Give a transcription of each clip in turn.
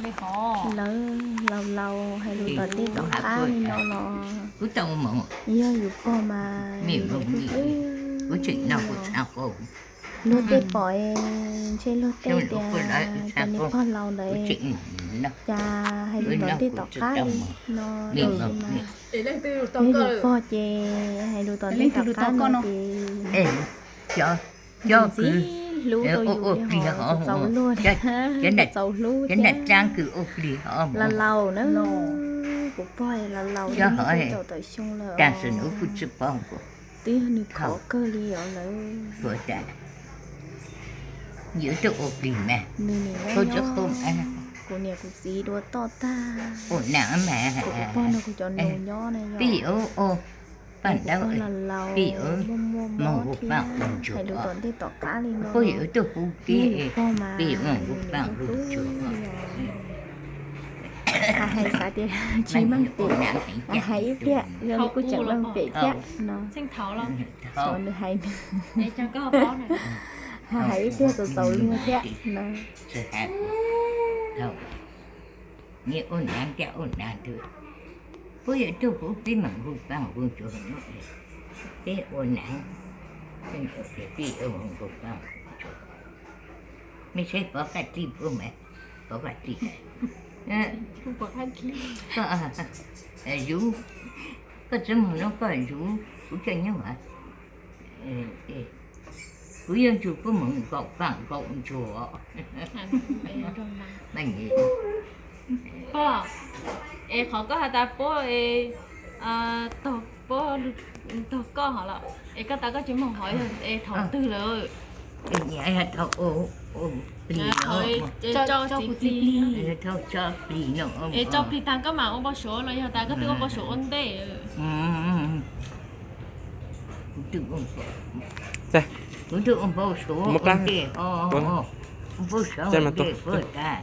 Lawv laus laus hais lus tom tej tom qab li no los yog yus pog mas luag tej pom, ntshe luag tej tias cov niag pog laus ntawd cas hais lus tom tej tom qab li no. Yog yus pog ces hais lus tom tej tom qab no ces ntxim ntxim hlub tau yus li ho txaus luag, txaus hlub thiab. Laus laus na, kuv pog laus laus li caum tawm xyoo lawm, twb yog nws khov kawg li os lawm. Nws nim no nyob, kuv niam kuv txiv dua toj tag, kuv pog nrog kuv cov nus nyob na yog, kuv pog laus laus muaj muaj mob thiab hais lus tom tej tom qab li no. Yog yus pog mas nws nim hlub hlub, hais hais xav tias tsis meej pem, hais ib pliag zoo li kuj tseem meej pem thiab no. Xyov nws hais nws, hais ib pliag txaus txaus luag thiab no. Puab yog tug puab peb mam hu paab hu tsuag, peb ua naav, peb ua naav, mej saib pov qab tij puab mas, pov qab tij, koj zuv, koj txwv moog no koj zuv kuv coj nyob. Kuv yuav ntsug puab moog nkaum paaj nkaum ntsuag. Pog, es qhov koj has tas puab tog, puab tog koj hov los, es koj tas koj tsis moog hov yog es thaum twg lawm? Thaum plig, tso plig no. Es tso plig taag koj mam ua npau suav los yog tas koj twb ua npau suav ua ntej? Kuv twb ua npau suav ua ntej, ua npau suav ua ntej puab tas,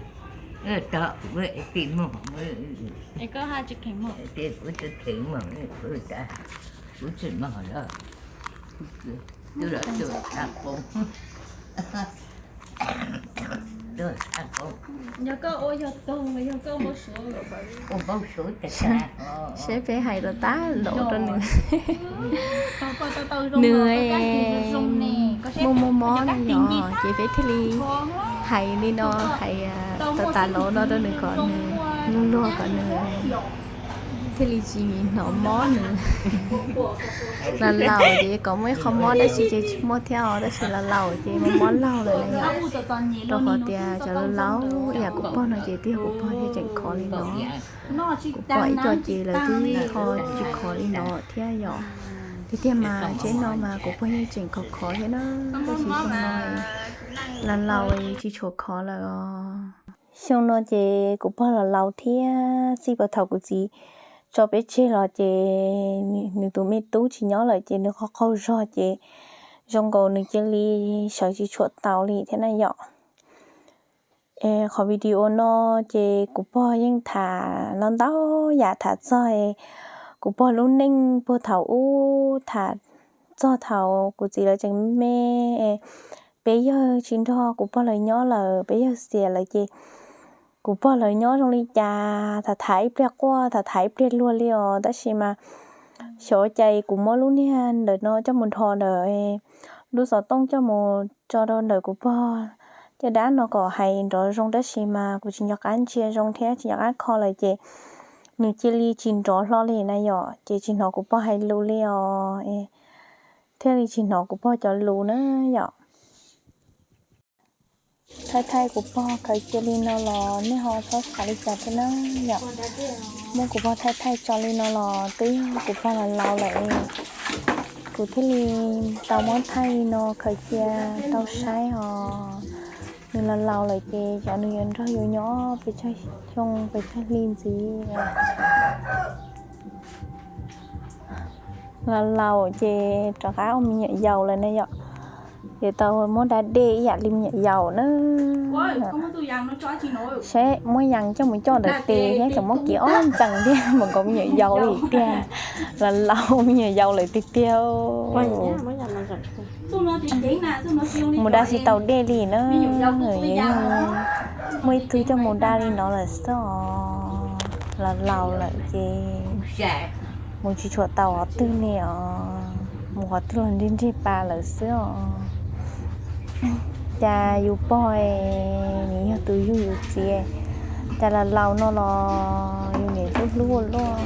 tog, plig moog, es koj haj tsis kheev moog, kuv tsis kheev moog, kuv tas, kuv tsis moog lawm. Yog koj ua yog toog los yog koj ua npau suav? Seb peb hais tau tag lawm rau nws. Nws muaj muaj mob no yog ces peb thiaj li hais li no, hais tau tas lawm no rau nws kom nws luag luag kom nws thiaj li tsis hnov mob nws. Laus laus ces kom muaj ib qho mob dab tsi ces tsis muaj thiab os, tab sis laus laus ces muaj mob laug lawm na yom. Rau qhov tias cov laus laus ib yam kuv pog no ces twb yog kuv pog thiaj tseem khov li no. Kuv pog ib co ces lawv twb ho tsis khov li no thiab yom. Tiag tiag mas tsheb no mas kuv pog yeej tseem khov khov thiab na, tab sis xyoo no laus laus tsis tshua khov lawm os. Xyoo no ces kuv pog laus laus thiab, txij puag thaum kuv txiv tso peb tseg los ces nws tus me tub tsis nyob lawm ces nws qaug qaug zog ces zoo nkaus nws cia li sawv tsis tshua tau li thiab na yom. Es qhov video no ces kuv pog yeej tham los ntau yam tham txog kuv pog lub neej puag thaum ub, tham txog thaum kuv txiv lawv tseem me me, peb yawg tsis nrog kuv pog lawv nyob lawm, peb yawg xiam lawm ces kuv pog lawv nyob zoo li cas, tham tham ib pliag quaj, tham tham ib pliag luag li os, tab sis mas xyov cas kuv muab lub niag ntawm no coj mus nrho ntawm lub xov tooj coj mus tso rau ntawm kuv pog caj dab no kom hais nrov zoo, tab sis mas kuv tsis nco qab ntsia zoo thiab tsis nco qab kho lawm ces nws cia li tsis nrov hlo li na yom, ces tsis hnov kuv pog hais lus li os, thiaj li tsis hnov kuv pog cov lus na yom. Thaij thaij kuv pog khaws cia li no los nej ho txhob xav li cas thiab na yom. Muab kuv pog thaij thaij tso li no los twb yog kuv pog laus laus lawm, kuv thiaj li tau muab thaij li no khaws cia tau saib os. Nws laus laus lawm ces xyov nws yuav nrog yus nyob pes tsawg xyoo pes tsawg hli ntxiv. Laus laus ces rov qab ua me nyuam yaus lawm na yom. Ces tau muab da dej ib yam li me nyuam yaus na. Saib muab yas coj mus coj ntawm tes thiab tseem muab kiv ob ntxees thiab, npaum nkaus me nyuam yaus li tiag. Laus laus me nyuam yaus lawm tiag tiag. Mus da tsis tau dej li na. Muaj ib tug coj mus da li no lawm xwb os, los laus lawm ces mus tsis tshua tau qhov twg li os, mus qhov twg los nrig nrig pas lawm xwb os. Cas yus pog nws yog tus yug yus txiv, cas los laus no los yus niam hlub hlub ua luaj.